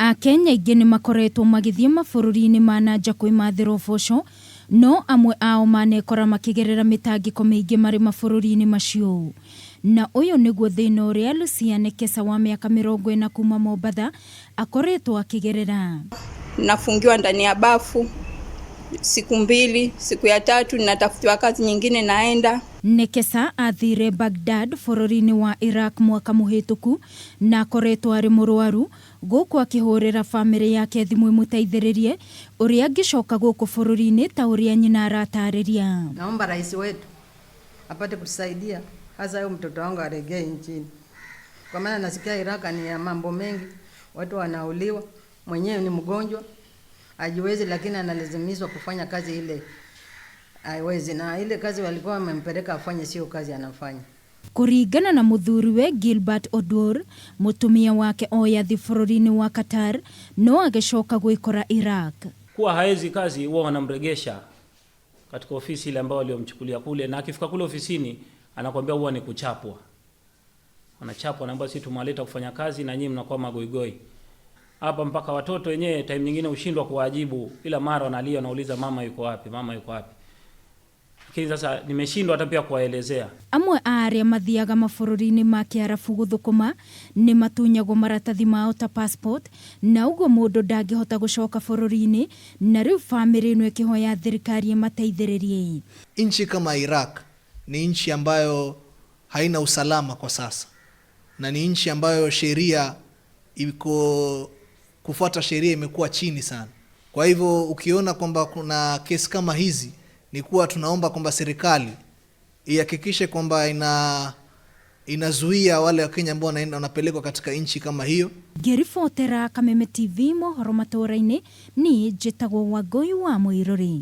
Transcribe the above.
Akenya aingĩ nĩ makoretwo magĩthiĩ mabũrũri-inĩ ma na nja kwĩmathĩra ũboco, no amwe ao manekora makĩgerera mĩtangĩko mĩingĩ marĩ mabũrũri-inĩ macio. Na ũyũ nĩguo thĩna ũrĩa Lucia Nekesa wa mĩaka 40 kuma Mombatha akoretwo akĩgerera. Nafungiwa ndani ya bafu siku 2, siku ya tatu ninatafutiwa kazi nyingine naenda. Nekesa athire Baghdad bũrũri-inĩ wa Iraq mwaka mũhĩtũku na akoretwo arĩ mũrwaru gũkũ akĩhũrĩra bamĩrĩ yake thimũ ĩmũteithĩrĩrie ũrĩa angĩcoka gũkũ bũrũri-inĩ ta ũrĩa nyina aratarĩria. Naomba rais wetu apate kutusaidia, hasa huyo mtoto wangu arejee nchini, kwa maana nasikia Iraq ni ya mambo mengi, watu wanauliwa, mwenyewe ni mgonjwa hajiwezi, lakini analazimishwa kufanya kazi ile haiwezi, na ile kazi walikuwa wamempeleka afanye sio kazi anafanya. Kũringana na mũthuriwe Gilbert Oduor, mũtumia wake oya thi bũrũri-inĩ wa Qatar no agĩcoka gwĩkora Iraq. Kuwa haezi kazi huwa wanamregesha katika ofisi ile ambayo waliomchukulia kule, na akifika kule ofisini anakuambia huwa ni kuchapwa, wanachapwa, anaambia sisi tumewaleta kufanya kazi na nyinyi mnakuwa magoigoi hapa. Mpaka watoto wenyewe time nyingine hushindwa kuwajibu, kila mara wanalia, wanauliza mama yuko wapi, mama yuko wapi. Lakini sasa nimeshindwa hata pia kuwaelezea. Amwe a arĩa mathiaga mabũrũri-inĩ ma kĩarabu gũthũkũma nĩ matunyagwo maratathi mao ta passport, na ũguo mũndũ ndangĩhota gũcoka bũrũri-inĩ, na rĩu bamĩrĩ ĩno ĩkĩhoya thirikari ĩmateithĩrĩrie. Nchi kama Iraq ni nchi ambayo haina usalama kwa sasa, na ni nchi ambayo sheria iko, kufuata sheria imekuwa chini sana. Kwa hivyo ukiona kwamba kuna kesi kama hizi, ni kuwa tunaomba kwamba serikali ihakikishe kwamba inazuia wale Wakenya ambao wanaenda wanapelekwa katika nchi kama hiyo. Ngĩribotera Kameme TV mohoro matũra-inĩ, niĩ njĩtagwo Wangũi wa Mũirũrĩ.